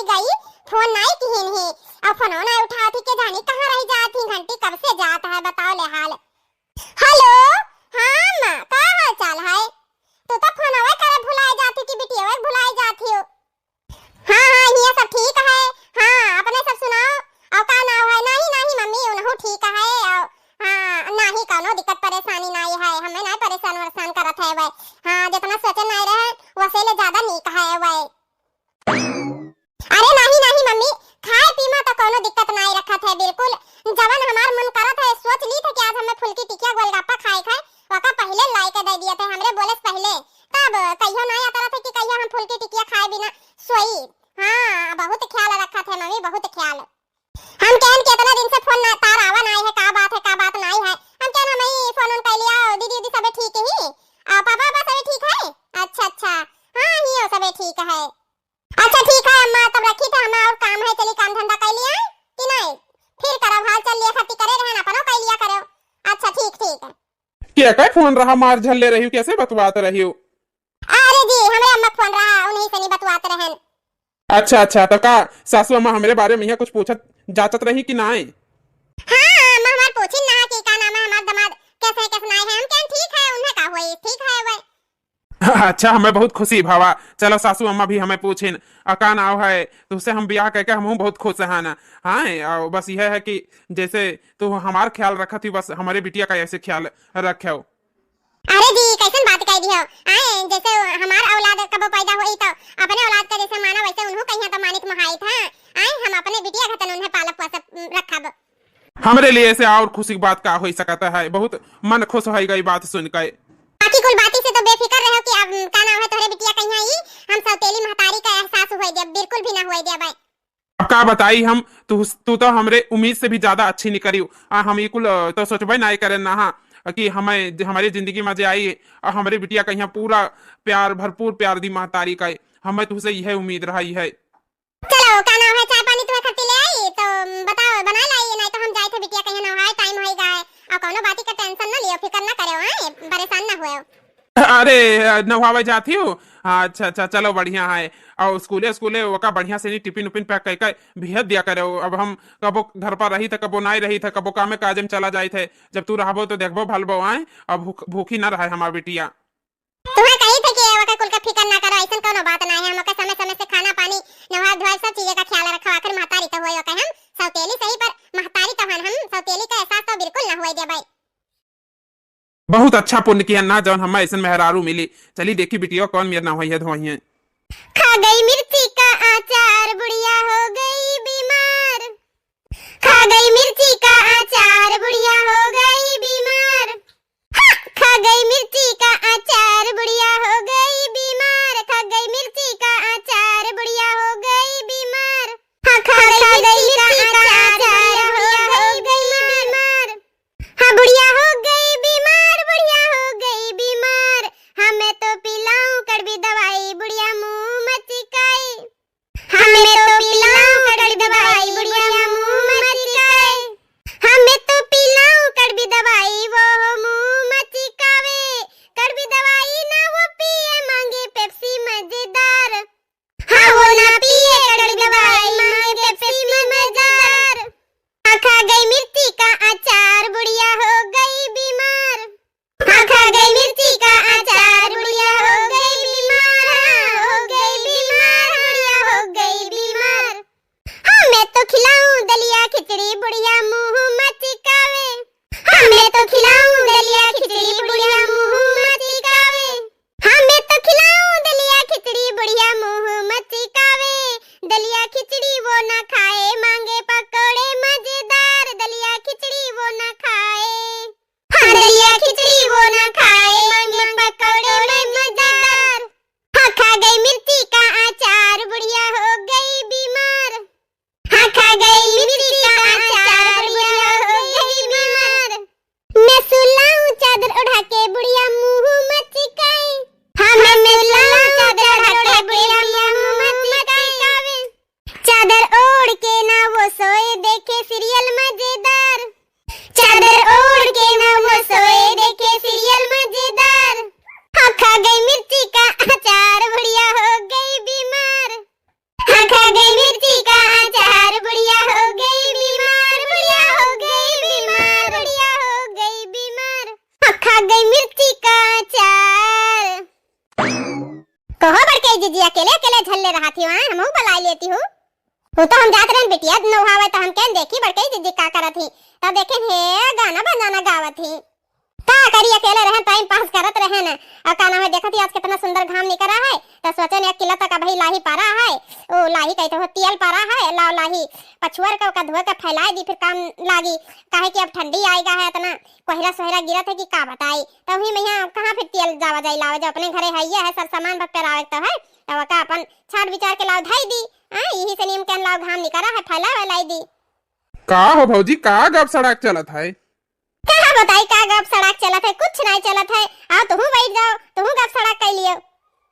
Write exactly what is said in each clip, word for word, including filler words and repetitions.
गई, फोन नाई किहिन ही, अउ फोनो नाई उठावत ही, के जानी कहाँ रहि जात ही, घंटी कब से जात है, बताओ ले हाल। हेलो, हाँ अम्मा, का हाल चाल है? तू तो फोनवे करे भुलाए जात ही कि बिटियवे भुलाए जात ही। हाँ, हाँ, हियाँ सब ठीक है। हाँ, अपने सब सुनाओ, अउ का नाव है? नाहीं, नाहीं मम्मी, उनहू ठीक है, अउ हाँ, नाहीं कउनो दिक्कत परेशानी नाई है, हमें नाई परेशान वरेशान करत है वै। हाँ, जितना सोचे नाई रहे, वसे ले ज्यादा नीक है वै। अरे नाहीं, नाहीं मम्मी, खाए पी मा तो कउनो दिक्कत नाई रखत है बिल्कुल। जवन हमार मन करत है, सोच ली थे कि आज हमें फुल्की टिकिया गोलगप्पा खाए खाए, वका पहिले लाई के दे दिए थे, हमरे बोले से पहिले। तब कहियो नाई आता रहत है कि कहियो हम फुल्की टिकिया खाए बिना सोई। हाँ, बहुत ख्याल रखत है मम्मी, बहुत ख्याल। हम कहन कि इतना दिन से फोन ना, तार आवा नाई है, का बात है, का बात नाई है। हम कहन हम ही फोन उन कैलिया, दीदी, दीदी सबे ठीक ही? आ, पापा, पापा सबे ठीक है? अच्छा, अच्छा। हाँ, हियो सबे ठीक है। अच्छा, ठीक है अम्मा, तब रखी तो हमें और काम है, चली काम धंधा कैलिया कि नाई? फिर करब, हाल चाल लिया खाती करे रहन, अपनो कैलिया करो। अच्छा, ठीक, ठीक है। के का फोन रहा, मार झल्ले रही हो, कैसे बतवात रही हो? अरे जी, हमरे अम्मा फोन रहा, उन्हीं से नहीं बतवात रहन। अच्छा, अच्छा, तो का सासू अम्मा हमरे बारे में यहाँ कुछ पूछत जाचत रही कि नाई? हाँ, अम्मा हमार पूछिन ना कि का नाम है हमार दामाद, कैसे है, कैसे नाई है, हम कहन ठीक है, उन्हें का होई, ठीक है वै। अच्छा, हमें बहुत खुशी भवा। चलो, सासू अम्मा भी हमें पूछिन, "आ, का नाव है?" तुझसे हम ब्याह करके हमहूँ बहुत खुश है ना। हाँ, और बस यह है कि जैसे तू हमार ख्याल रखत ही, बस हमरे बिटिया का ऐसे ख्याल रखे हो। अरे जी, कैसन बात कह दियो? आए, जैसे हमार औलाद कबो पैदा होई तो अपने औलाद का जैसे माना वैसे उन्हों कहिया तो मानित महाई था। आए, हम अपने बिटिया घतन उन्हें पालब पोसब, रखब। हमरे लिए ऐसे और खुशी की बात का होई सकत है? बहुत मन खुश होई गई बात सुन के। बाकी कुल बाती से तो बेफिकर रहो कि अब का नाम है तोहरे बिटिया कहिया ई, हम सौतेली महतारी का एहसास हुए देब, बिल्कुल भी ना हुए देब। अब का बताई हम, तू, तू तो हमरे उम्मीद से भी ज्यादा अच्छी निकरी। आ, हम ई कुल, अ, तो सोचबे नाई करे ना, हाँ, कि हमें, हमारी जिंदगी में जे आई, आ, हमरे बिटिया कहिया पूरा प्यार, भरपूर प्यार दी महतारी का। हमें तुझसे यह उम्मीद रहा, यह। चलो, का नाम है, चाय पानी तुम्हें खट्टी ले आई, तो बताओ, बना लाई, नहीं तो हम जाए थे बिटिया कहिया नहाए, टाइम होई गए। और कौनो बाती का टेंशन ना लियो, फिकर ना करो, हाँ, परेशान ना हुए। अरे, नहावे जाती हो? हाँ, अच्छा, अच्छा, चलो, बढ़िया है। और स्कूले, स्कूले ओका बढ़िया से नहीं टिफिन उफिन पैक करके भेज दिया करो। अब हम कबो घर पर रही थे, कबो नाई रही थे, कबो कामे काजे में चला जाए थे। जब तू रहबो तो देखबो भलबो, आए, अब भूख, भूखी ना रहे हमार बिटिया। तुम्हें कही थे कि ओकर कुल का फिकर ना करो, ऐसन कौनो बात ना है। हम ओकर समय समय से खाना पानी, नहाए धोए, सब चीजें का ख्याल रखो। आखिर महतारी तो हुए ओकर हम सौतेली सही, पर महतारी तो हन हम, सौतेली का एहसास तो बिल्कुल ना हुए देबै। बहुत अच्छा पुण्य किया ना, जौन हमें ऐसन मेहरारू मिली। चली देखी बिटिया कौन मेर नहवइहे धोइहे। खा गई मिर्ची का अचार, बुढ़िया हो गई बीमार। खा गई मिर्ची का अचार, बुढ़िया हो गई बीमार। हा! खा गई मिर्ची का अचार, बुढ़िया हो गई बीमार। खा गई मिर्ची का अचार, बुढ़िया हो गई बीमार। हा! खा गई मिर्ची का अचार, बुढ़िया हो गई बीमार। हाँ, बुढ़िया हो गई बीमार, बुढ़िया हो गई बीमार। हाँ, मैं तो पिलाऊं कड़वी दवाई, बुढ़िया मुंह मचिकाई। हाँ, मैं तो पिलाऊं कड़वी दवाई, बुढ़िया मुंह मचिकाई। हाँ, मैं तो पिलाऊं कड़वी दवाई, वो हो मुंह मचिकावे। कड़वी दवाई ए जीजी, अकेले अकेले झल्ले रहत ही, हाँ, हमहू बलाइ लेती हूँ। वो तो हम जात रहन बिटिया नहावे, तो हम कहन देखी बड़कई जीजी का करत ही, तब देखेन हे गाना बजाना गावत ही। का करी, अकेले रहन, time pass करत रहन। और का नाम है, देखत ही आज कितना सुंदर घाम निकरा है, तो सोचेन एक किला तक अबही लाही परा है, ओ लाही कहते हो तियल परा है, लाओ लाही पछुअर के ओका धोए के फैलाए दी, फिर काम लागी, काहे कि अब ठंडी आएगा है, इतना कोहरा सोहरा गिरत है कि का बताई। तो वही में यहाँ कहाँ फिर तियल जावा जाई लावे, जो अपने घरे है, ये है सब सामान बस पेरावे के तो है, तो ओका अपन छाट विचार के लाओ धई दी। हाँ, यही से नीम कहन लाओ घाम निकरा है, फैला वैलाई दी। का हो भौजी, का गप सड़ाक चलत है? का बताई, का गप सड़ाक चलत है, कुछ नहीं चलत है। आओ तुहू बैठ जाओ, तुहू गप सड़ाक कर लियो।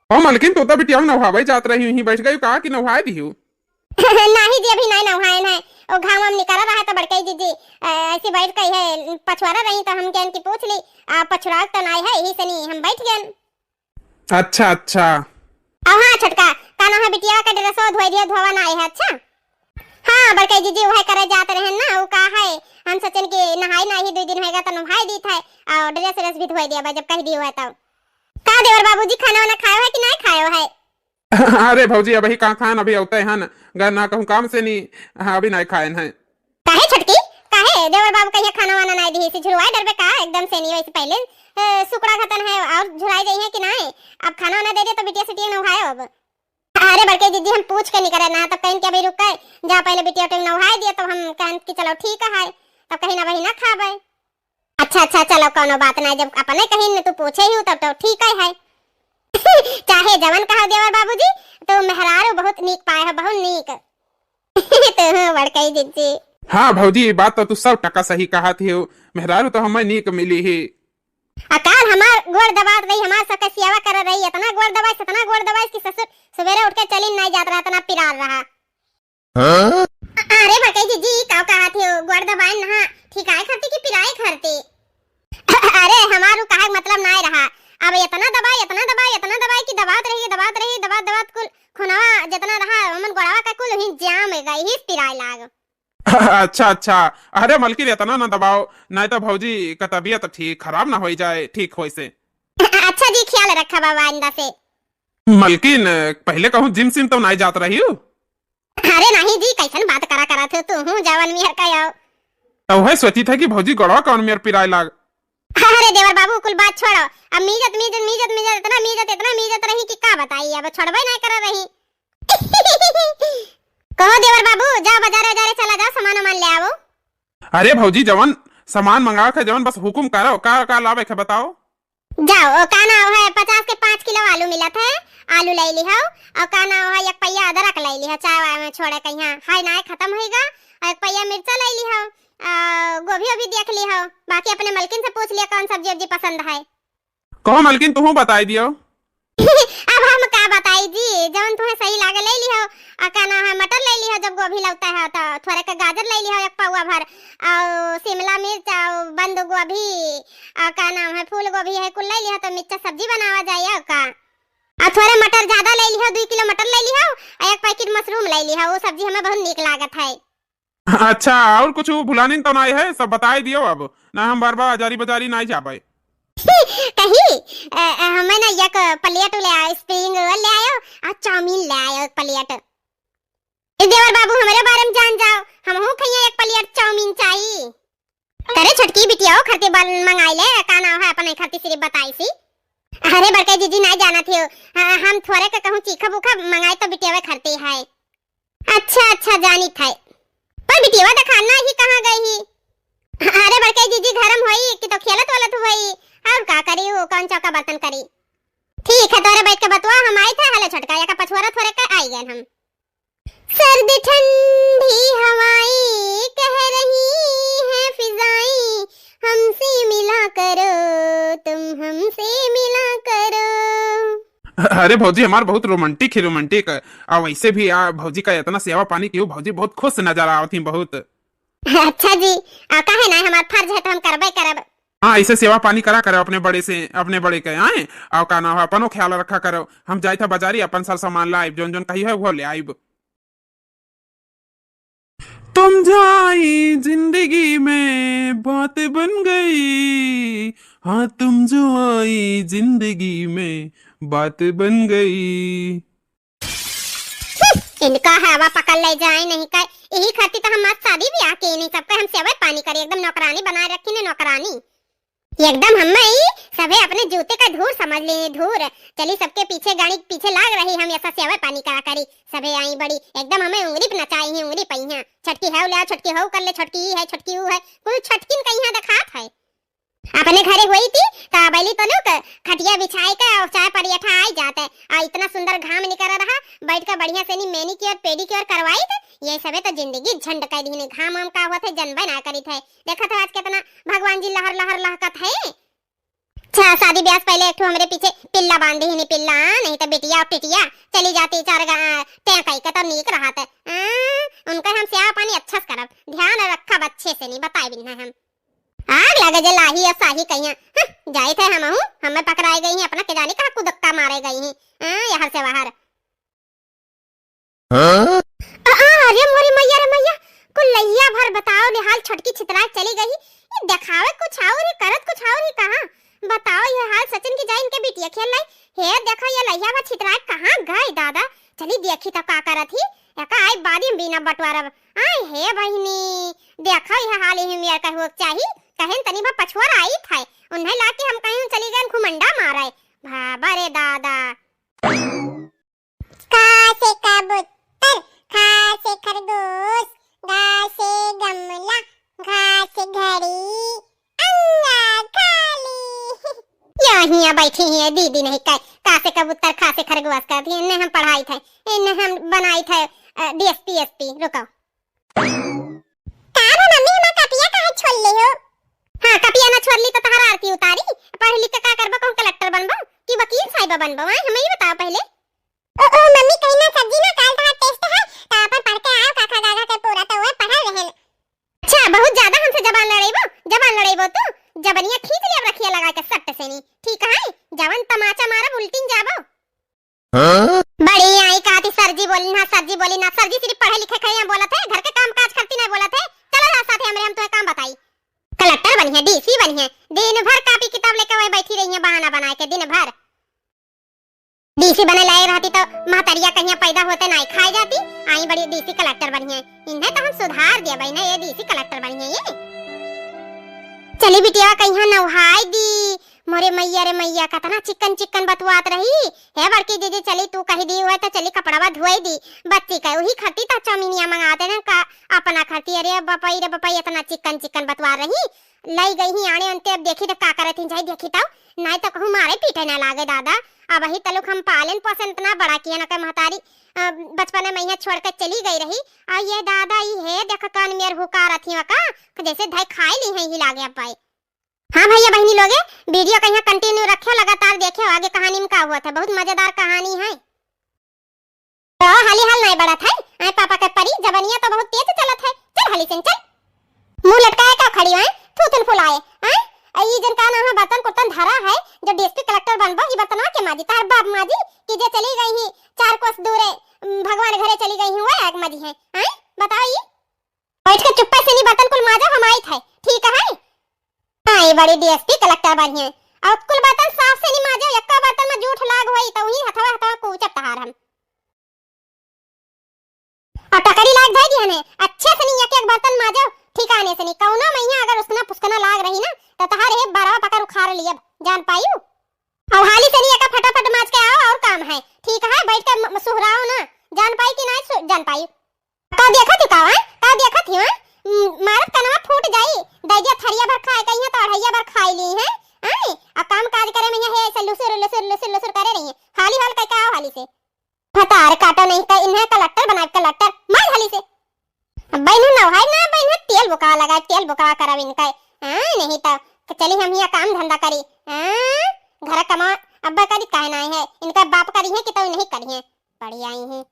ओ मलकिन, तू तो बिटिया नहावे जात रही, यहीं बैठ गई का कि नहाए दिहू? नहीं जी, अभी नहीं नहाएन है, ओ घाम वाम निकरा रहा तो बड़कई जीजी, अ, ऐसी बैठ गई है, पछुआरा रही तो हम कहन की पूछ ली, आ पछुराव तो नहीं है, यही से नहीं हम बैठ गए। अच्छा, अच्छा। और हाँ छोटका, का नाम है, बिटिया का ड्रेसो धोए दियो, धोवा ना आए है। अच्छा, हाँ बड़कई जीजी, वह करे जात रहे ना, वो का है, हम सोचेन कि नहाई नाही, दो दिन होएगा तो नहाई दीत है, और ड्रेस व्रेस भी धोए दिया बा, जब कह दियो है तो। का देवर बाबूजी, खाना वाना खायो है कि नहीं खायो है? अरे भौजी, अबही कहाँ खाएन, अभी अउते हन, गए ना कहूँ काम से नी, हाँ, अभी नहीं खाएन है। काहे छोटकी, काहे देवर बाबू कहिया खाना वाना नहीं दिही, से झुरवाए डरबे का एकदम से नी, वैसे पहले, ए, सुकड़ा खतन है और झुराए जाई है कि नहीं? अब खाना वाना दे दे तो बिटिया सिटिया नहाए अब। अरे बड़के जीजी, हम पूछ के निकरे ना, तब कहिन कि अभी रुक के जा, पहले बिटिया उटिया नहाए दिए, तब हम कहन कि चलो ठीक है, तब कहिन अबही ना खाबे। अच्छा, अच्छा, चलो, कौनो बात ना, जब अपने कहिन तू पूछे ही, तब तो ठीक है, है। चाहे जवन कहो देवर बाबूजी, तो मेहरारू बहुत नीक पाए हो, बहुत नीक। तू बड़कई जीजी। हाँ भौजी, ये बात तो तू सौ टका सही कहत ही हो, मेहरारू तो हमें नीक मिली ही। आ काल हमार गोड़ दबात रही, हमार सबके सेवा कर रही, इतना गोड़ दबाइस, इतना गोड़ दबाइस कि ससुर सवेरे उठ के चलिन नहीं जात रहा, इतना पिरार रहा। हाँ? अरे बड़कई जीजी, काव कहत हो, गोड़ दबाइन ना, ठिकाए खरती कि पिराए खरती? अरे हमारू कहे के मतलब नाय रहा, अब इतना दबाई, इतना दबाई, इतना दबाई कि दबात रही, दबात रही, दबात, दबात कुल खुनवा जितना रहा, हमन गोड़वा का कुल ही जाम गई, ही पिराए लाग। अच्छा, अच्छा। अरे मलकिन, इतना ना दबाओ, नहीं तो भौजी का तबीयत ठीक खराब ना होई जाए, ठीक होई से। अच्छा जी, ख्याल रखा बाबा आइंदा से। मलकिन, पहले कहूँ जिम सिम तो नहीं जात रही हूँ? अरे नहीं जी, कैसन बात करा करत हो तू हूँ, जवन मियर का आओ। तो वह सोची था कि भौजी गोड़वा कौन मियर पिराए लाग। अरे देवर बाबू, कुल बात छोड़ो, अब मीजत, मीजत, मीजत, मीजत, इतना मीजत, इतना मीजत रही कि का बताई, अब छोड़बे नहीं कर रही। कहो देवर बाबू, जाओ बाजारे, बाजारे चला जाओ, सामान वामान ले आओ। अरे भौजी, जवन सामान मंगावे के, जवन बस हुकुम करो, का, का लावे के बताओ। जाओ, ओ का नाव है, पचास के पाँच किलो आलू मिलत है, आलू ले लिहो, और का नाव है, एक पहिया अदरक ले लिहो, चाय वाय में छोड़े कहिया, हाय नाय खत्म होइगा, और एक पहिया मिर्चा ले लिहो, आ, गोभी ओभी देख लिहो, बाकी अपने मलकिन से पूछ लियो कौन सब्जी उब्जी पसंद है। कहो मलकिन, तुहू बताई दियो। अब हम का बताई जी, जौन तुम्हें सही लागे ले लिहो। आ का नाम है, मटर ले लिहो, जब गोभी लौता है तो थोड़े के गाजर ले लिहो एक पौवा भर, और शिमला मिर्च और बंद गोभी, और का नाम है, फूल गोभी है, कुल ले लिहो तो मिर्चा सब्जी बनावा जाए और का। और थोड़े मटर ज्यादा ले लिहो, दो किलो मटर ले लिहो और एक पैकेट मशरूम ले लिहो, वो सब्जी हमें बहुत नीक लागत है। अच्छा, और कुछ भुलानिन तो नाई है, सब बताई दियो अब, ना हम बार बार अजारी बजारी नाई जाबे। कही, अ, अ, हमें ना एक प्लेट ले आयो, spring roll ले आयो, और चाउमीन ले आयो एक प्लेट। ए देवर बाबू, हमरे बारे में जान जाओ, हमहू खइया एक प्लेट चाउमीन चाही। करे छोटकी बिटिया, ओ खरती बल मंगाई ले, का नाव है अपने खरती सिर्फ बताई सी। अरे बड़के जीजी, नाई जानत हो, हाँ, हम थोड़े के कहूँ चीखा बुखा मंगाई तो बिटिया खरती है। अच्छा, अच्छा, जानित है। पर बिटिया तो खाना ही कहाँ गई ही? अरे बड़के जीजी, घर में होई कि तो खेलत वलत हुई, और का करी, वो कौन चौका बर्तन करी। ठीक है, तोरे बैठ के बतुआ, हम आई थे, हले छोटका, या का पछुआरा थोड़े के आई गए हम। सर्द ठंडी हवाएं कह रही हैं फिजाएं, हमसे मिला करो, तुम हमसे मिला करो। अरे भौजी, हमार बहुत romantic ही romantic। आ वैसे भी आ भौजी का इतना सेवा पानी कियो, भौजी बहुत खुश नजर आवत ही बहुत। अच्छा जी, आ काहे ना, हमार फर्ज है तो हम करबे करब। हाँ, ऐसे सेवा पानी करा करो अपने बड़े से, अपने बड़े के, आए? और का नाम है, अपनो ख्याल रखा करो। हम जाइत है बाजारी, अपन सर सामान लाइब, जौन जौन कही है वो ले आइब। तुम जो आई जिंदगी में बात बन गई, हाँ, तुम जो आई जिंदगी में बात बन गई। इनका हवा पकड़ ले जाए नहीं का। यही खातिर तो हम आज शादी ब्याह के नहीं, सबका हम सेवा पानी करी, एकदम नौकरानी बनाए रखी ने, नौकरानी। एकदम हमें ई सभे अपने जूते का धूर समझ ली, धूर। चली सबके पीछे, गाड़ी के पीछे लाग रही, हम ऐसा सेवा पानी करा करी। सभे आई बड़ी, एकदम हमें उंगली पे नचाई ही, उंगली पे ही। छोटकी है ले, छोटकी हो कर ले, छोटकी ई है, छोटकी ऊ है, कुल छोटकिन का यहाँ दिखात है। अपने घरे हुई थी, तो बैली तो लोग खटिया बिछाए के और चाय पराठा आई जाते। आ इतना सुंदर घाम निकल रहा, बैठ के बढ़िया से नी manicure, pedicure करवाई थे। ये सबे तो जिंदगी झंड कर दी ने, घाम वाम का हुआ थे, जनबे ना करी थे। देखत हो आज कितना भगवान जी लहर लहर लहकत है। अच्छा, शादी ब्याह से पहले एक ठो हमरे पीछे पिल्ला बांधी ही नी, पिल्ला, नहीं तो बिटिया और टिटिया चली जाती चार गा-, टें कई के तो नीक रहत। आ, उनका हम सेवा पानी अच्छा से करब, ध्यान रखब अच्छे से, नहीं बताए बिना हम। आग लगे जे लाही और साही कहिया, हं, जाइत है हमहू, हमें पकड़ाए गई हैं, अपना के जाने कहाँ कुदक्का मारे गई हैं, आ, यहर से वहर। हाँ? आ, आ, अरे मोरी मैया रे मैया, कुल लहिया भर बताओ ने हाल, छोटकी छितरा चली गई। ये देखावे कुछ और ही, करत कुछ और ही कहाँ। बताओ ये हाल, सचिन की जाए इनके बिटिया खेल लाई। हे देखो ये लहिया भर छितरा कहाँ गए दादा। चली देखी तो का करत ही। एका आई बादी में बिना बंटवारब। आय हे बहिनी, देखो ये हाल ही मेर कहो चाही। कहेन तनी भर पछुआर आई थे। उन्हें लाके हम कहीं चली गए घुमंडा मारे। बाबा रे दादा। क से कबूतर, ख से खरगोश, ग से गमला, घ से घड़ी, अंगा खाली। या हियाँ बैठी ही है दीदी नहीं कै, क से कबूतर, ख से खरगोश करती है। इन्हें हम पढ़ाई थे, इन्हें हम बनाई थे, अ, डीएसपी, एसपी। रुको। का रे मम्मी, हमार कपिया काहे छोड़ ले हो? हाँ, कपिया ना छोड़ ली तो तहार आरती उतारी। पढ़ लिख के का करबो, कहूँ कलेक्टर बनबो कि वकील साहिबा बनबो? आय, हमें ही बताओ पहले। ओ, ओ, मम्मी, कहीं ना सब्जी ना, काल तहार टेस्ट है, तो अपन पढ़ के आयो काका दादा के पूरा, तो वह पढ़ल रहन। अच्छा, बहुत ज्यादा हमसे जबान लड़ाइबो, जबान लड़ाइबो तू, जबनिया खींच लिया रखिया लगा के सट से नहीं, ठीक है? जवन तमाचा मारब उल्टिन जाबो। हाँ? बड़ी आई कहती सर जी बोली ना, सर जी बोली ना, सर जी सिर्फ पढ़े लिखे खैया बोलत है, घर के काम काज करती ना बोलत है। चलो जा साथे हमरे, हम तुम्हें काम बताई। कलेक्टर बनी है, डीसी बनी है, दिन भर कापी किताब लेके वही बैठी रही है, बहाना बनाए के दिन भर। डीसी बने लाए रहती तो महतरिया कहिया पैदा होते ना खाए जाती। आई बड़ी डीसी कलेक्टर बनी है, इन्हें तो हम सुधार दिया बहिना, ये डीसी कलेक्टर बनी है ये। चली बिटिया कहिया नहाई दी, मोरे मैया रे मैया, कतना चिकन चिकन बतुआत रही। हे बड़की दीदी, चली तू कही दी हुए तो चली कपड़वा धोई दी। बच्ची का उही खरती तो चौमिनिया मंगा देना का अपना खरती। अरे बपई रे बपई, इतना चिकन चिकन बतुआ रही। लई गई ही आने अंते, अब देखी तो का करत ही, जाई देखी तो, नाई तो कहूँ मारे पीटे ना लागे दादा। अब ही तलुक हम पालन पोषण इतना बड़ा किया ना के महतारी, अ, बचपने में यहाँ छोड़ के चली गई रही। आ ये दादा, ई हे देख कान मेर हुकार अथी का, जैसे धाई खाई ली है ही लागे अब पाए। हाँ भैया बहिनी लोगे, वीडियो कहिया continue रख्यो, लगातार देख्यो, आगे कहानी में का हुआ था, बहुत मजेदार कहानी है। तो हाली हाल नहीं बढ़त है, आए पापा के परी, जबनिया तो बहुत तेज चलत है, चल हाली से चल। मुंह लटकाए का खड़ी है, थूथुन फुलाए, आए? आ ई जन का नाम है, बर्तन कुर्तन धरा है, जो डीएसपी कलेक्टर बनबो, ई बर्तनवा के माजी, तार बाप माजी, कि जे चली गई ही चार कोस दूरे, उम, भगवान घरे चली गई ही, वह आग माजी है, आए? बताओ ई? बैठ के चुप्पे से नी बर्तन कुल माजो, हम आइत है, ठीक है? हाँ, ये बड़ी डीएसपी कलेक्टर बनी है। और कुल बर्तन साफ से नी माजो, एक्का बर्तन में जूठ लाग होई तो वही हथवा हथवा कूचब तहार हम। और टकरी लाग जाए दिहने, अच्छे से नी एक एक बर्तन माजो, ठिकाने से नी। कौनो मइया अगर उसकना पुसकना लाग रही ना, तो तहार एक बरवा पकड़ उखाड़ लियब, जान पायू। और हाली से नी एका फटाफट माज के आओ, और काम है, ठीक है? बैठ के म-, सुहराओ ना, जान पाई कि ना सु-, जान पाई। का देखत ही का, हैं? का देखत ही, हैं? म-, मारत कनवा फूट जाई। दैजा थरिया भर खाए कहिया तो अढ़ैया भर खाई ली, हैं? हैं? आ काम काज करे में यहाँ हे ऐसे लुसुर, लुसुर, लुसुर, लुसुर करे रही हैं। हाली हाल कह के आओ हाली से। भतार काटो नहीं कह, इन्हें कलेक्टर बनाए, कलेक्टर। मार हाली से। अब बहनों नहाए ना, बहनों तेल बुकावा लगाए, तेल बुकावा करब इनका। हाँ, नहीं तो चली हम यहाँ काम धंधा करी। हाँ, घर कमा अब करी काहे ना है, इनका बाप करी है कि तो नहीं करी है। पड़ी आई हैं।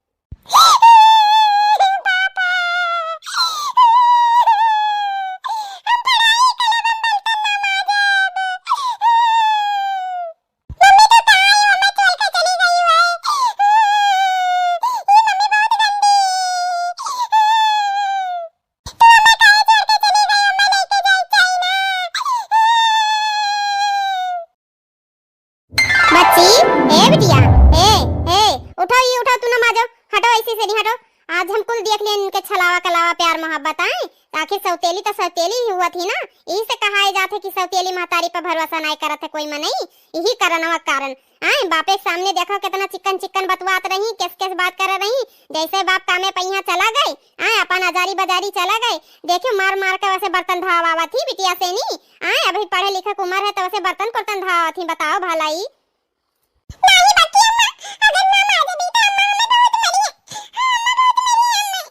बच्ची, ए बिटिया, ए, ए, उठो, ई उठो, तू ना माजो, हटो ऐसे से नहीं हटो। सौतेली ही हुआ थी ना, यही से कहाए जात है कि सौतेली महतारी पर भरोसा नाय करत है कोई मनई, यही कारणवा कारण। आए, बापे के सामने देखो कितना चिकन चिकन बतुआत रही, केस केस बात कर रही, जैसे बाप कामे पहिया चला गए, आए, अपन अजारी बजारी चला गए। देखियो मार मार के वैसे बर्तन धोवावत ही बिटिया से नी, आए, अभी पढ़े लिखे के उम्र है तो वैसे बर्तन कुर्तन धोवावत ही, बताओ भला ई। नाही बड़की अम्मा, अगर ना मार देबी त अम्मा हमें बहुत मरी है। हाँ, अम्मा बहुत मरी है अम्मा।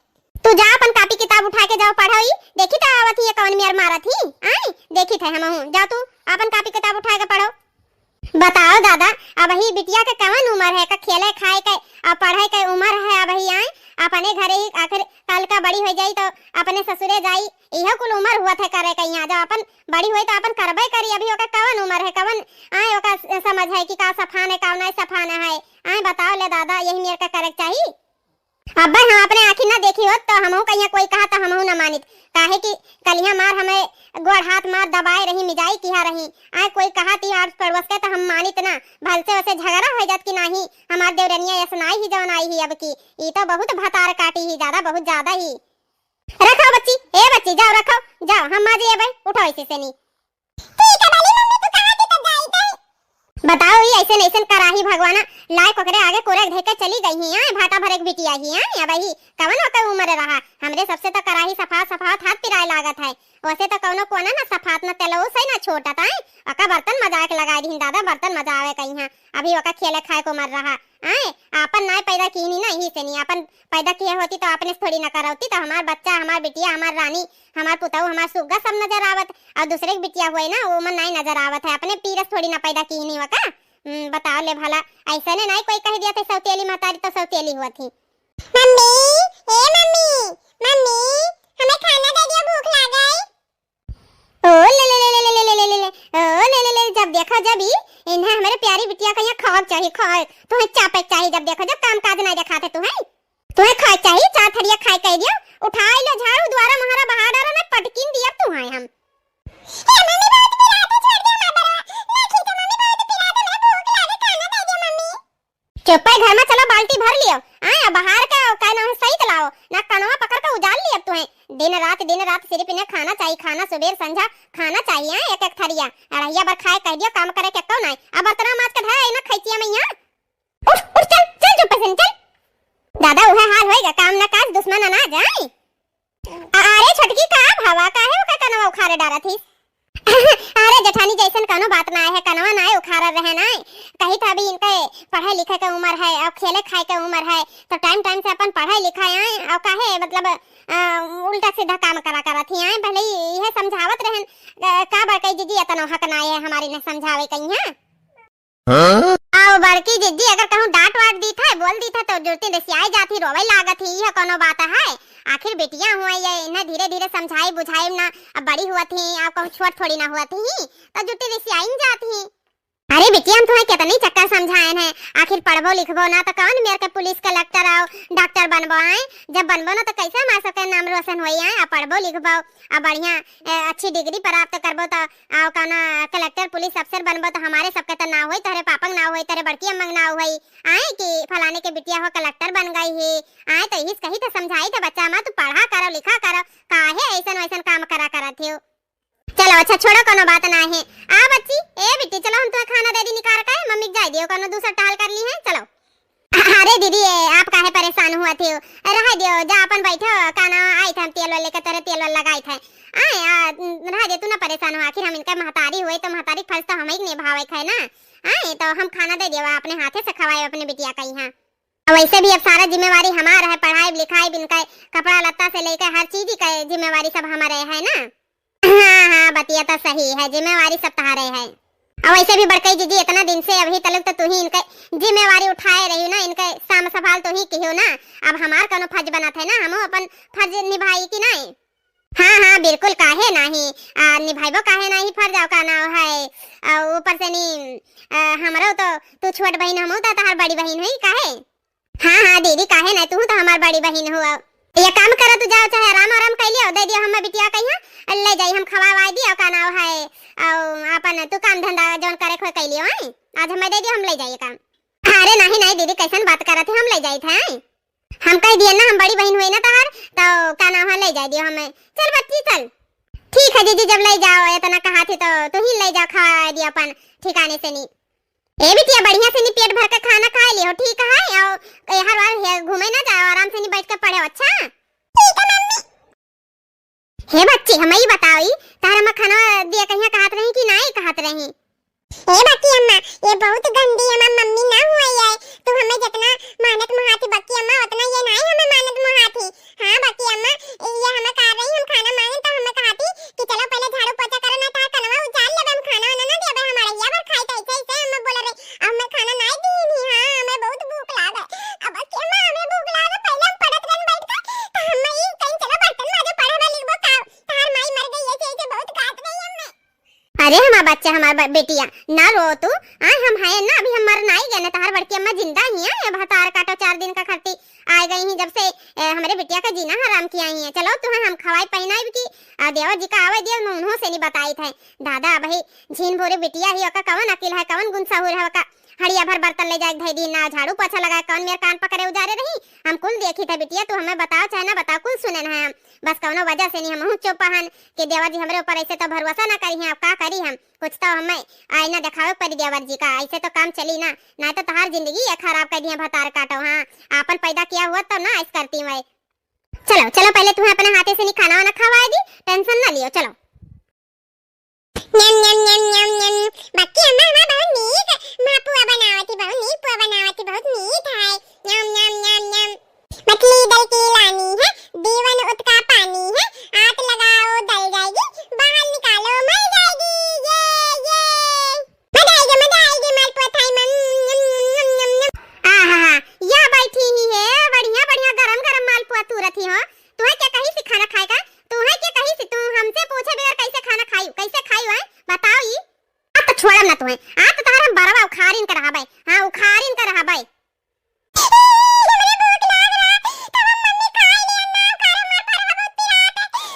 तू जा अपन कापी किताब उठा के जाओ पढ़ो ई। देखी त आवत ही ये कवन मेर मारत ही। आई, देखी थे हमहू। जा तू अपन कापी किताब उठा के पढ़ो। बताओ दादा, अब ही बिटिया के कवन उम्र है का खेले खाए के और पढ़े के उम्र है? अब ही आई अपने घरे ही, आखिर कल का बड़ी हो जाई तो अपने ससुरे जाई। इहो कुल उम्र हुआ थे करे के यहाँ, जब अपन बड़ी हुई तो अपन करबे करी। अभी ओका कवन उम्र है, कवन आए ओका स-, समझ है कि का सफान है, का नहीं सफान है। आए बताओ ले दादा, यही मेर का करे के चाही। अब्बे हम अपने आँखी ना देखी होत तो हमहू कहिया कोई कहा तो हमहू ना मानित, काहे कि कलिया मार हमें गोड़ हाथ मार दबाए रही, मिजाई किहा रही। आए कोई कहा ती आस पड़ोस के तो हम मानित ना, भलसे ओसे झगड़ा हो जात कि नाही, हमार देवरनिया यस नाई ही जवन आई ही अब की, ई तो बहुत भतार काटी ही दादा, बहुत ज्यादा ही। रखो बच्ची, ए बच्ची, जाओ रखो, जाओ, हम माजी अबे, उठो इसी से नी। ठीक है भली मम्मी, तू कहा थी तब जाई तई। बताओ, ई ऐसे नैसन कराही भगवाना, लाए कोकरे आगे कोरे धे के चली गई ही, आए भाटा भरे के बिटिया ही, आए अब ही कवन ओकर उम्र रहा, हमरे सबसे तो कराही सफा सफावत हाथ पिराए लागत है, वैसे तो कौनो कोना ना सफात ना तेलो से ना छोटत, आए ओका बर्तन मजाए के लगाए दिहिन दादा, बर्तन मजावे कहीं है, अभी ओका खेले खाए को उम्र रहा, आए आपन नाय पैदा कीनी ना, यही से नी आपन पैदा किए होती तो अपने से थोड़ी ना करौती, तो हमार बच्चा, हमार बिटिया, हमार रानी, हमार पुतऊ, हमार सुग्गा सब नजर आवत, और दूसरे के बिटिया हुए ना, वो मन नाई नजर आवत है, अपने पीरस थोड़ी ना पैदा कीनी वका। हम्म, बताओ ले भला, ऐसा ने नाई कोई कह दिया था सौतेली महतारी तो सौतेली हुआ थी। मम्मी, ए मम्मी, मम्मी, हमें खाना दे दियो, भूख लाग गई। ओ ले ले ले ले ले ले ले ले ले, ओ ले ले ले, जब देखो जब ही इन्हें हमारे प्यारी बिटिया का यहाँ खाक चाहिए, खाक, तुम्हें चापे चाहिए, जब देखो जब काम काज नहीं दिखाते तुम्हें, तुम्हें खाए चाहिए, चार थरिया खाए कह दियो, उठाए लो झाड़ू, द्वारा महारा बहार डारो ना, पटकिन दिया तुम्हें हम। ए मम्मी, बहुत पिरात है, छोड़ दे हमारा बरवा, ना खींचो मम्मी, बहुत पिरात है, हमें भूख लागे, खाना दे दियो मम्मी। चुप्पे घर में चलो, बाल्टी भर लियो। आए, अब बाहर के का ना सहित लाओ, ना कनवा पकड़ के उजाल लियो अब तुम्हें। दिन रात, दिन रात सिर्फ इन्हें खाना चाहिए, खाना सुबेर संझा खाना चाहिए, आए, एक एक थरिया। अढ़ैया बार खाए कह दियो, काम करे के को नहीं। अब बर्तन माज के धरे ना खैचिया में यहाँ। उठ, उठ, चल, चल चुप्पे से, चल। दादा, उहे हाल होएगा, काम ना काज, दुश्मन अनाज, आए। अरे छोटकी, का भवा, काहे ओकर कनवा उखारे डारत हिस? अरे जेठानी, जैसन कौनो बात ना है, कनवा ना है उखारे रहे ना है। कही था अभी इनके पढ़े लिखे के उम्र है और खेले खाए के उम्र है, तो टाइम टाइम से अपन पढ़े लिखाए आए और काहे मतलब अ, उल्टा सीधा काम करा करत ही आए। पहले ही यह समझावत रहन, अ, का बड़कई जीजी इतना हक ना है हमारी ने समझावे कहीं है। हाँ? आओ बड़की जिज्जी, अगर कहूँ डांट वाट दी था, बोल दी था, तो जुरती रिसियाई जात ही, रोवे लागत ही, यह कोनो बात है? आखिर बेटियां हुआ ये, इन्हें धीरे धीरे समझाई बुझाई ना, अब बड़ी हुआ थी, अब कहूँ छोट थोड़ी ना हुआ थी, तो जुरती रिसियाई जात ही। अरे बिटिया, हम तुम्हें कितनी चक्कर समझाए हैं, आखिर पढ़बो लिखबो ना तो कौन मेर के पुलिस कलेक्टर आओ डॉक्टर बनबो आए, जब बनबो ना तो कैसे हमारे सबके नाम रोशन होई आए, अब पढ़बो लिखबो, अब बढ़िया, ए, अच्छी डिग्री प्राप्त करबो तो आओ कौना कलेक्टर पुलिस अफसर बनबो तो हमारे सबके तो नाव होई, तोहरे पापा के नाव होई, तोहरे बड़की अम्मा के नाव होई, आए कि फलाने के बिटिया हो कलेक्टर बन गई ही। आए तो इहिस कही थे, समझाई थे, बच्चा मा तू पढ़ा करो लिखा करो, काहे ऐसन वैसन काम करा करत हो। चलो अच्छा छोड़ो, कोनो बात ना है। आ बच्ची, ए बिट्टी, चलो हम तुम्हें खाना दे दी निकाल के, मम्मी के जाए दियो, कोनो दूसर टहल कर ली है, चलो। अरे दीदी, ए, आप काहे परेशान हुआ थे? रह दियो, जा अपन बैठो, का ना आई थे हम तेल वाल लेके, तोरे तेल वाल लगाई थे। आए, आ, रह दे, तू ना परेशान हो, आखिर हम इनका महतारी हुए तो महतारी के फर्ज तो हम ही निभावे के है ना। आए, तो हम खाना दे दियो, अपने हाथे से खवाए अपने बिटिया का यहाँ। और वैसे भी अब सारा जिम्मेवारी हमार है, पढ़ाई लिखाई, इनका कपड़ा लत्ता से लेके हर चीज ही का जिम्मेवारी सब हमारे है ना। हाँ, हाँ, बतिया तो सही है, जिम्मेवारी सब तहारे है। और वैसे भी बड़कई जीजी, इतना दिन से अभी तलक तो तू ही इनके जिम्मेवारी उठाए रही ना, इनके साम संभाल तू ही किहो ना। अब हमार कौनो फर्ज बनत है ना, हमहू अपन फर्ज निभाई कि नहीं? हाँ, हाँ, बिल्कुल, काहे नाही? आ, निभाइबो काहे नाही फर्ज, और का नाव है? आ, ऊपर से नी, आ, हमरो तो तू छोट बहिन, हमहू तो तहार बड़ी बहिन हुई, काहे? हाँ, हाँ, दीदी, काहे ना, तू तो हमार बड़ी बहिन हो। ये काम करो, तू जाओ, चाहे आराम आराम कर लियो, दे दियो हम बिटिया कहिया, ले जाई, हम खवा वाई दियो, का नाव है, और अपन तू काम धंधा जौन करे खोए कर लियो, हैं? आज हमें दे दियो, हम ले जाइए काम। अरे नहीं, नहीं दीदी, कैसन बात करत है, हम ले जाई थे, हैं? हम कह दिए ना, हम बड़ी बहिन हुई ना तहार, तो का नाव है, ले जाए दियो हमें। चल बच्ची, चल। ठीक है जीजी, जब लइ जाओ, एतना कहाथी तो तुहीं लइ जाओ, खवाइ दियो अपन ठिकाने से नी। ए बिटिया, बढ़िया से नी पेट भर के खाना खाइ लियो, ठीक है? अउ एहर ओहर हे-, घूमे ना जाओ, आराम से नी बइठ के पढ़ो, अच्छा? ठीक है मम्मी। हे बच्ची, हमइ बताओ, ई तहर अम्मा खाना दिया कहिया कहत रही कि नाहीं कहत रही? ए बकी अम्मा, ये बहुत गंदी हमार मम्मी ना हुआ है। तू हमें जितना मानत मोहाती बकी अम्मा, उतना ये नाहीं हमें मानत मोहाती। हाँ बकी अम्मा, ये हमें कहा रही, हम खाना मांगे तो हमें कहती कि चलो पहले झाड़ू पोछा करो, ना तो कनवा उजाड़ लेबे, हम खाना वाना ना देबे, हमारा ये बार खाई तो ऐसे ऐसे हमें बोल रही। अब हमें खाना नाहीं दी नहीं, हाँ हमें बहुत भूख लागे। अब बकी अम्मा, हमें भूख लागे, पहले हम पढ़त रहन बैठ के, तो हमें ये कहीं चलो बर्तन माजे, पढ़े में लिखबो का, तार माई मर गई, ऐसे ऐसे बहुत कहत रही हमें। अरे हमार बच्चा, हमार ब-, बेटिया, ना रो तू। आय हम हैं ना, अभी हम मर नाहीं गए ना, तहार बड़की अम्मा जिंदा ही हैं। अब भतार काटो, चार दिन का खट्टी आइ गई ही, जब से ए, हमरे बिटिया का जीना हराम किया ही है। चलो तुहें हम खवाई पहिनाई की, आ, देवर जी का आवे दियो, मैं उन्हों से नी बताई थे। दादा, अबही झीन भोरे बिटिया ही, ओका कवन अकिल है, कवन गुण सहूर है, ओका हड़िया भर बर्तन लइ जाए धइ दी ना, झाड़ू पोछा लगाए, कवन मेर कान पकड़े उजारे रही। हम कुल देखी थे बिटिया, तू हमें बताओ चाहे ना बताओ, कुल सुने हैं हम। बस कवनो वजह से नी, हमहूँ चुप हन कि देवर जी हमरे ऊपर ऐसे तो भरोसा ना करी हैं, अब का करी हम? कुछ तो हमें आईना देखावे पड़ी देवर जी का, ऐसे तो काम चली ना, ना तो तहार जिंदगी ये खराब कर दिया भतार काटो। हाँ, आपन पैदा किया हुआ तो ना ऐस करती मैं। चलो चलो, पहले तुम्हें अपने हाथे से नी खाना वाना खवाए दी, टेंशन ना लियो। चलो। न्यम, न्यम, न्यम, न्यम, न्यम। बक्की अम्मा, अम्मा बहुत नीक माँ पुआ बनावती, बहुत नीक पुआ बनावती, बहुत मीठ है। न्यम, न्यम, न्यम, न्यम। मछली दल की लानी है, दीवन उतका पानी है, हाथ लगाओ दल जाएगी, बाहर निकालो मर जाएगी। ये, ये। मजा आएगी, मजा आएगी, मालपुआ थाई मन। आहा, या बैठी ही है, बढ़िया, बढ़िया, गरम, गरम मालपुआ तू रखी हो। तुम्हें क्या कही सी खाना खाए का? तुम्हें क्या कही सी? तू हमसे पूछे बगैर कैसे खाना खाई, कैसे खाई है? बताओ ई। अब तो छोड़म ना तुम्हें, आज तो तोहर हम बरवा उखारिन के रहबे। हाँ, उखारिन के रहबे। हमरे भूख लाग रहा, तब हम मम्मी खाए लिए ना, करे मार भरवा बहुत पिरात है।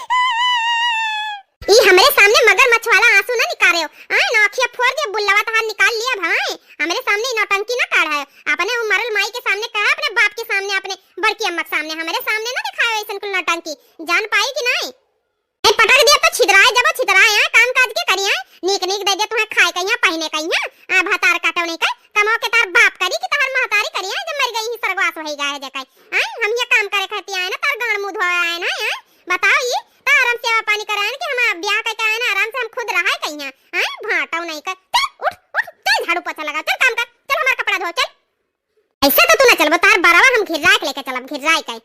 ई हमरे सामने मगरमच्छ वाला आंसू ना निकारे हो। आए ना, अखिया फोड़ दे, बुल्लवा तहार निकाल लिया भाई। हमरे सामने ई नौटंकी ना काढ़ा है। अपने उ मरल माई के सामने कहा, अपने बाप के सामने, अपने बड़की अम्मा के सामने, हमरे सामने ना दिखाओ ऐसन कुल नौटंकी। जान पाई कि नाई? ए, पटक दिया तो छितराए जब छितराए, हाँ, काम काज के करिए, नीक नीक दे दे तुम्हें खाए कहिया, पहिने कहिया, आ, भतार काटो नहीं कह, कमाओ के तार बाप करी कि तहार महतारी करिए, जब मर गई ही स्वर्गवास वही गए है जकाई। आए, हम ये काम करे खाती आए ना, तार गांड मुंह धोए आए ना, आए, बताओ ये, तो आराम सेवा पानी कराए ना कि हम ब्याह करके आए ना, आराम से हम खुद रहाए कहिया, आए, भाटो नहीं कह, चल, उठ, उठ, चल झाड़ू पोछा लगा, चल काम कर, चल हमार कपड़ा धो, चल। ऐसे तो तू ना चलबो, तार बरवा हम घिर्राए के लेके चलब, घिर्राए के।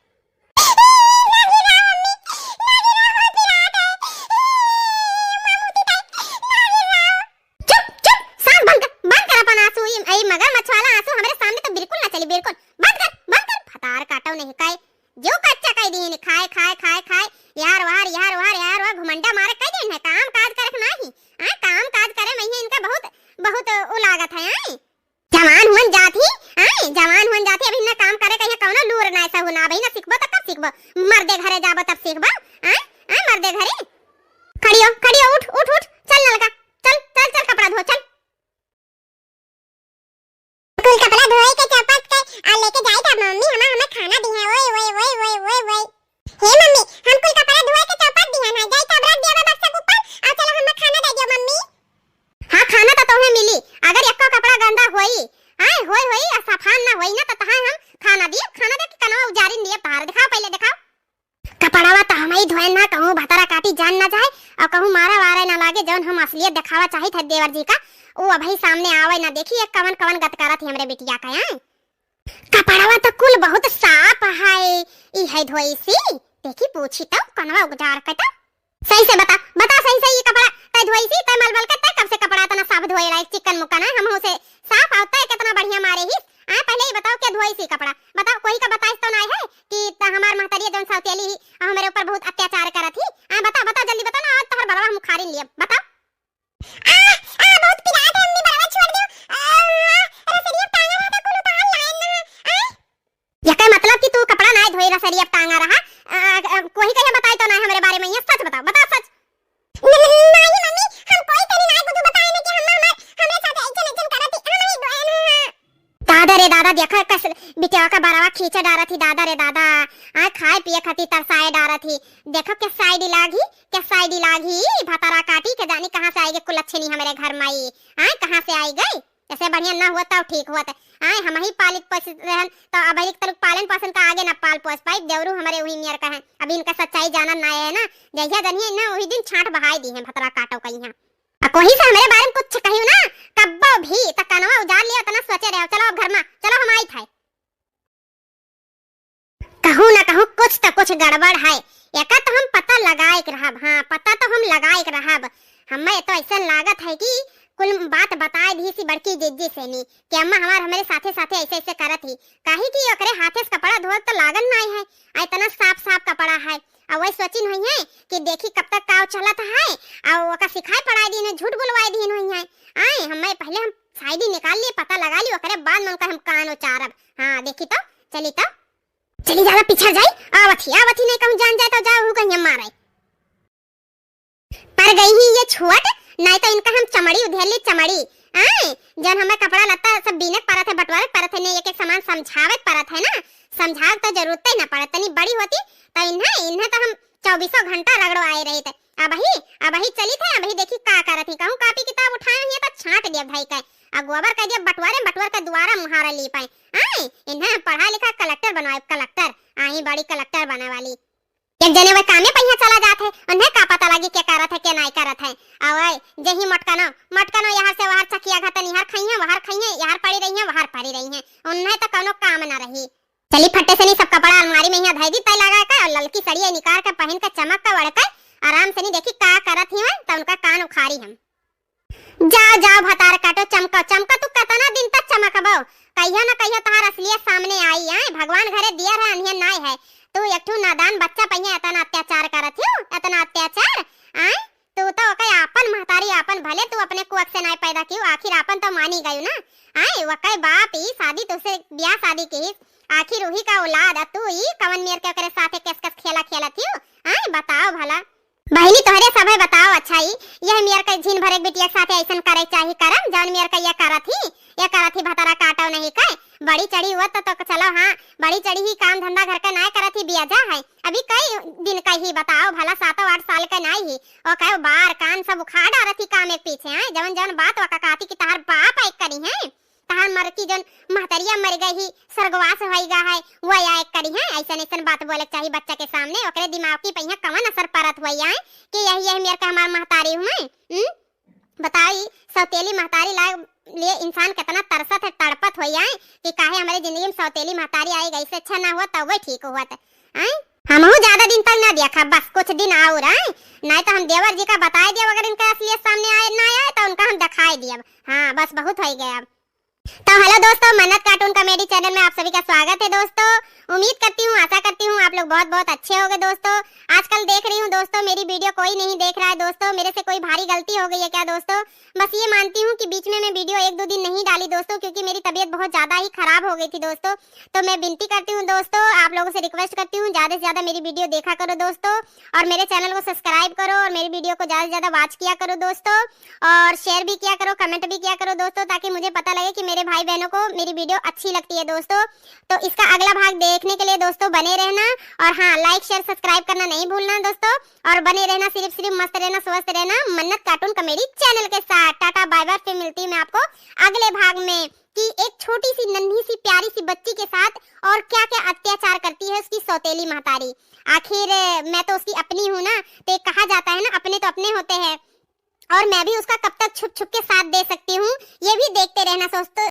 चुप, चुप, सांस बंद कर, बंद कर अपन आंसू। ई, ई मगरमच्छ वाला आंसू हमरे सामने तो बिल्कुल ना चली, बिल्कुल। बंद कर, बंद कर, भतार काटो नहीं काय। जो कच्चा कह दी है, खाए, खाए, खाए, खाए, यार वार, यार वार, यार वार, घुमंडा मारे कह दी है, काम काज करे के नाही। हाँ, काम काज करे में ही इनका बहुत, बहुत उ लागत है, हाँ? जवान हुअन जात ही, आए, जवान हुअन जात ही, अभी ना काम करे कहिया कौनो लूर ना सहू ना, अभी ना सीखबो तो कब सीखबो? मर्दे घरे जाबो तब सीखबो, आए, आए, मर्दे घरे। खड़ी हो, खड़ी हो, उठ, उठ, उठ, चल नलका, चल, चल, चल, कपड़ा धो, चल। कुल कपड़ा धोए के चौपट के आ लेके जाई था मम्मी, हमा, हमा खाना दी है, ओए, ओए, ओए। हे मम्मी, हम कुल कपड़ा धोए के चौपट दिया ना, जाई तब रख दिया बक्सा के ऊपर, आ चलो हमें खाना दे दियो मम्मी। हाँ, खाना तो तोहे मिली, अगर एको कपड़ा गंदा होई, आए होई होई, आ सफान ना होई ना, तो तहाँ हम खाना दिए, खाना दे के कनवा उजारिन दिए तहार। दिखाओ पहले, दिखाओ। कपड़वा तो हम ही धोए ना, कहूँ भतरा काटी जान ना जाए, और कहूँ मारा वारा ना लागे, जौन हम असलियत दिखावा चाहित है देवर जी का, वो अभी सामने आवे ना। देखी एक कवन कवन गत करत ही हमरे बिटिया का, आए। कपड़वा तो कुल बहुत साफ है, ई है धोई सी। देखी पूछी तो कनवा उजार के तो। सही से बता, बता सही से, ई कपड़ा तै धोई सी, तै मलमल के, तै कब से कपड़ा इतना साफ धोए ला, चिकन मुकन है, हम उसे साफ आओ, तै कितना बढ़िया मारे ही। आ पहले ही बताओ के धोई सी कपड़ा, बताओ कोई का बताइस तो ना है कि त हमार महतरिया जौन सौतेली ही, आ हमारे ऊपर बहुत अत्याचार करत ही। आ बता, बता जल्दी बता ना, आज तोहर बरवा हम उखारिन लिए, बताओ। आ, आ, बहुत पिरात है, अम्मी, बरवा छोड़ दो। आ, आ, रसरिया टांगा रहा था, कुल उतार लाए ना। आ? यकर मतलब कि तू कपड़ा ना धोए रसरिया टांगा रहा। आ, आ, कोई कहे बताए तो ना हमरे बारे में, ये सच बताओ, बताओ सच। न-, न-, नहीं मम्मी, हम कोई तनी ना कुछ बताए ना कि हम हमार, हमरे साथ ऐसन, ऐसन करत ही, हम नहीं धोए ना। तार अरे दादा, देखा कस बिटिया का बरवा खींचे डारत ही, दादा रे दादा। आय, खाए पिए खातिर तरसाए डारत ही। देखो कैसा आइडी लागी, कैसा आइडी लागी, भतारा काटी के जानी कहाँ से आइगे कुलच्छनी हमरे घर माई। आय, कहाँ से आइगे? ऐसे बढ़िया ना हुआ तब ठीक हुआ। आय, हम ही पालित पोसित रहन, तो अब एक तरफ पालन पोषण का आगे ना पाल पोस पाई, देवरू हमरे वही मेर का है। अभी इनका सच्चाई जानन ना है ना, जहिया जनिए ना वही दिन छांट बहाई दी है भतारा काटो कहीं। आ कोही से हमरे बारे में कुछ कहियो ना, कब्बो भी, त कनवा उजाड़ लिया, उतना सोचे रहे। चलो अब घर मा, चलो हम आइत है। कहूँ ना कहूँ कुछ त कुछ गड़बड़ है। एका तो हम पता लगाए के रहब, हाँ, पता तो हम लगाए के रहब। हमें तो ऐसा लागत है कि कुल बात बताए दी सी बड़की जिज्जी से नी कि अम्मा हमार हमरे साथे साथे ऐसे ऐसे करत ही, काहे कि ओकरे हाथे से कपड़ा धोल तो लागन नाई है, आ इतना साफ साफ कपड़ा है। आ वही सोचिन हुई है कि देखी कब तक काव चलत है, आ ओका सिखाए पढ़ाए दीन है, झूठ बोलवाए दीन हुई है। आए, हमें पहले हम साइडी निकाल लिए, पता लगा ली, ओकरे बाद में उनका हम कान उचारब। हाँ, देखी तो, चली तो, चली ज्यादा पीछे जाई, आवत ही, आवत ही नहीं कहूँ जान जाए तो जाओ, हु कहीं मारे। पर गई ही ये छुअट, नहीं तो इनका हम चमड़ी उधेड़ ली, चमड़ी। आए, जौन हमें कपड़ा लत्ता सब बीने के परत है, बंटवारे के परत है, ने एक एक सामान समझावे के परत है ना, समझावे के तो जरूरत ही ना पड़त। तनी बड़ी होती तो इन्हें, इन्हें तो हम चौबीसों घंटा रगड़ो आए रही थे। अबही, अबही चली थे, अबही देखी का करत ही। कहूँ कापी किताब उठाए हुई तो छांट दिया भाई का, आ गोबर कह दिया बंटवारे, बंटवार का दुआरा मुहारा ली पाए। आए, इन्हें पढ़ा लिखा कलेक्टर बनाए, कलेक्टर। आई बड़ी कलेक्टर बने वाली। एक जने वह कामे पहिया चला जात है, उन्हें का पता लगी के करत है, के नाई करत है। अवय, जही मटकनो, मटकनो यहाँ से वहाँ चकिया घतन, यहाँ खइहें, वहाँ खइहें, यहाँ पड़ी रही हैं, वहाँ पड़ी रही हैं। उन्हें तो कौनो काम ना रही। चली फट्टे से नहीं सब कपड़ा अलमारी में यहाँ धई दी, तय लगा के और ललकी सड़िया निकाल के पहन के चमक के वड़ के आराम से नहीं देखी का करत ही हैं, तो उनका कान उखारी हम। जाओ, जाओ, भतार काटो, चमको, चमको, तू कतना दिन तक चमकबो? कहियो न कहियो तोहार असलियत सामने आई, आए? भगवान घरे दिया रहे, अनिया नाय है। तू एक ठू नादान बच्चा पहिया एतना अत्याचार करत हियो, एतना अत्याचार, आए? तू तो ओके आपन महतारी, आपन भले तू अपने कोख से नाय पैदा कियो, आखिर आपन तो मानी गयू ना, आए? वकै बाप ई शादी तुसे ब्याह शादी किहिस, आखिर उही का औलाद, आ तू ई कवन मेर के ओकरे साथे केस केस खेला खेलत हियो, आए? बताओ भला। बहिनी, तोहरे सभे बताओ, अच्छा ही, यह मेर के झिन भरे के बिटिया के साथे ऐसन करे के चाही करम, जौन मेर के ये करत ही, ये करत ही भतारा काटो नहीं कहे। बड़ी चढ़ी हुआ तो, तो चलो हाँ, बड़ी चढ़ी ही काम धंधा घर का नाय करत ही, बियाजा है। अभी कई दिन का ही बताओ भला, सातों आठ साल का नाय ही। ओ कहो बार कान सब उखाड़ डारत ही काम एक पीछे, हैं? जवन जवन बात वका कहती कि तहार बाप एक करी है। तहार मर की जौन महतरिया मर गई ही, स्वर्गवास होई गा है, वो आया एक करी है। ऐसन ऐसन बात बोले के चाही बच्चा के सामने, ओकरे दिमाग की पहिया कवन असर परत होई आए कि यही, यही मेर के हमार महतारी हुए। हम्म? बताओ, ई सौतेली महतारी ला लिए इंसान कितना तरसत है, तड़पत होई आए कि काहे हमारे जिंदगी में सौतेली महतारी आई गई, से अच्छा ना हुआ तब वही ठीक हुआ था। आए? हमहू ज्यादा दिन तक ना देखा, बस कुछ दिन और आए, नहीं तो हम देवर जी का बताए दिया, अगर इनका असलियत सामने आए ना आए तो उनका हम दिखाए दिया। हाँ, बस बहुत हो गया अब। तो हेलो दोस्तों, मन्नत कार्टून कॉमेडी चैनल में आप सभी का स्वागत है दोस्तों। उम्मीद करती हूँ, आशा करती हूँ आप लोग बहुत बहुत अच्छे होंगे दोस्तों। आजकल देख रही हूँ दोस्तों, मेरी वीडियो कोई नहीं देख रहा है दोस्तों, मेरे से कोई भारी गलती हो गई है क्या दोस्तों? बस ये मानती हूँ कि बीच में मैं वीडियो एक दो दिन नहीं डाली दोस्तों, क्योंकि मेरी तबीयत बहुत ज़्यादा ही ख़राब हो गई थी दोस्तों। तो मैं विनती करती हूँ दोस्तों, आप लोगों से रिक्वेस्ट करती हूँ, ज़्यादा से ज़्यादा मेरी वीडियो देखा करो दोस्तों, और मेरे चैनल को सब्सक्राइब करो और मेरी वीडियो को ज़्यादा से ज़्यादा वॉच किया करो दोस्तों, और शेयर भी किया करो, कमेंट भी किया करो दोस्तों, ताकि मुझे पता लगे कि मेरे भाई बहनों को मेरी वीडियो अच्छी लगती है दोस्तों। तो इसका अगला भाग देखने के लिए दोस्तों बने रहना, और हाँ, लाइक शेयर सब्सक्राइब करना नहीं भूलना दोस्तों, और बने रहना, सिर्फ सिर्फ मस्त रहना, स्वस्थ रहना मन्नत कार्टून कॉमेडी चैनल के साथ। टाटा बाय बाय, फिर मिलती हूँ मैं आपको अगले भाग में कि एक छोटी सी नन्ही सी प्यारी सी बच्ची के साथ और क्या क्या अत्याचार करती है उसकी सौतेली महतारी। आखिर मैं तो उसकी अपनी हूँ ना, तो एक कहा जाता है ना, अपने तो अपने होते हैं, और मैं भी उसका कब तक छुप छुप के साथ दे सकती हूँ, ये भी देखते रहना दोस्तों।